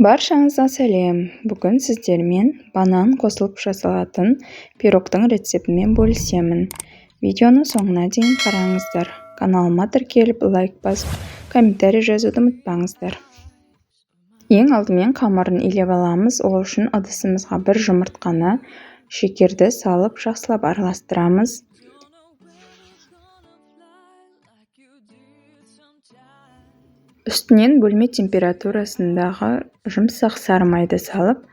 Баршаңызға сәлем! Бүгін сіздермен банан қосылып жасалатын пирогтың рецептімен бөлісемін. Видеоны соңына дейін қараңыздар. Каналыма тіркеліп, лайк басып, комментарий жазуды ұмытпаңыздар. Ең алдымен қамырын илеп аламыз. Ол үшін ыдысымызға бір жұмыртқаны, шекерді салып жақсылап араластырамыз. Үстінен бөлме температурасындағы жұмсақ сары майды салып,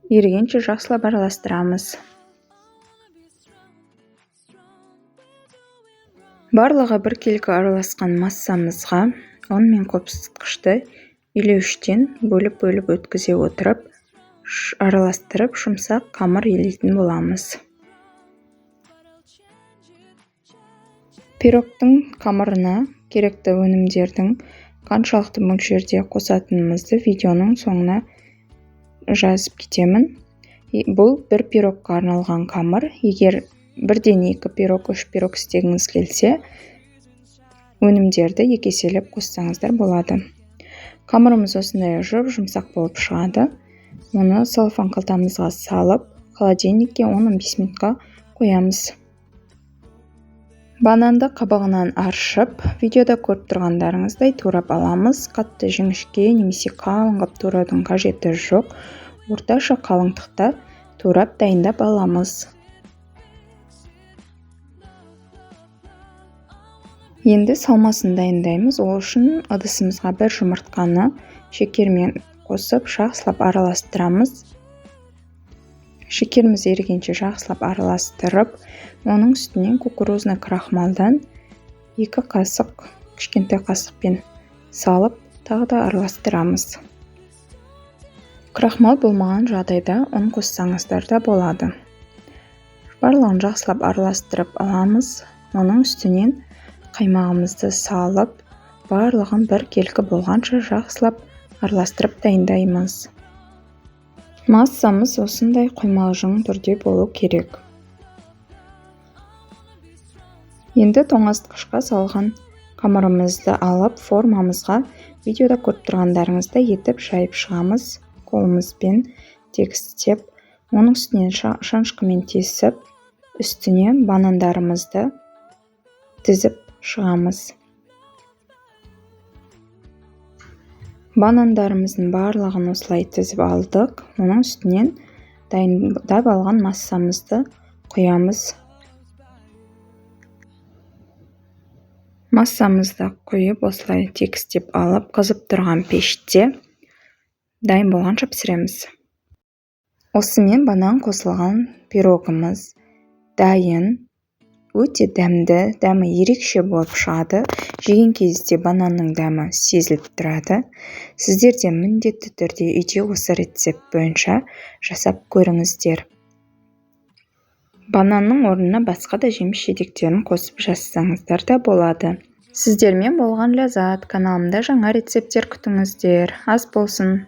ерігенше жақсылап араластырамыз. Барлығы біркелкі араласқан массамызға ұн мен қопсытқышты илеуіштен бөліп-бөліп өткізе отырып, араластырып, жұмсақ қамыр илейтін боламыз. Пирогтың қамырына керекті өнімдердің қаншалықты мөлшерде қосатынымызды видеоның соңына жазып кетемін. Бұл бір пирогқа арналған қамыр. Егер бірден 2 пирог, 3 пирог істегіңіз келсе, өнімдерді екі еселеп қоссаңыздар болады. Қамырымыз осындай жұп-жұмсақ болып шығады. Оны целлофан қалтамызға салып, холодильникке 10-15 минутқа қоямыз. Бананды қабығынан аршып, видеода көріп тұрғандарыңыздай турап аламыз. Қатты жіңішке немесе қалың қылып тураудың қажеті жоқ. Орташа қалыңдықта турап дайындап аламыз. Енді салмасын дайындаймыз. Ол үшін ыдысымызға бір жұмыртқаны шекермен қосып жақсылап араластырамыз. Шекеріміз ерігенше жақсылап араластырып, оның үстінен кукурузный крахмалдан 2 қасық кішкентай қасықпен салып, тағы да араластырамыз. Крахмал болмаған жағдайда ұн қоссаңыздар да болады. Барлығын жақсылап араластырып аламыз. Оның үстінен қаймағымызды салып, барлығын біркелкі болғанша жақсылап араластырып дайындаймыз. Массамыз осындай құймалжың түрде болу керек. Енді тоңазытқышқа салған қамырымызды алып, формамызға видеода көріп тұрғандарыңыздай етіп жайып шығамыз. Қолымызбен тегістеп, оның үстінен шанышқымен тесіп, үстіне банандарымызды тізіп шығамыз. Банандарымыздың барлығын осылай тізіп алдық. Оның үстінен дайындап алған массамызды құямыз. Массамызды құйып, осылай тегістеп алып, қызып тұрған пеште дайын болғанша пісіреміз. Осымен банан қосылған пирогымыз дайын. Өте дәмді, дәмі ерекше болып шығады. Жеген кезде бананның дәмі сезіліп тұрады. Сіздер де міндетті түрде үйде осы рецепт бойынша жасап көріңіздер. Бананның орнына басқа да жеміс-жидектерін қосып жасасаңыздар да болады. Сіздермен болған Ләззат. Каналымда жаңа рецепттер күтіңіздер. Ас болсын.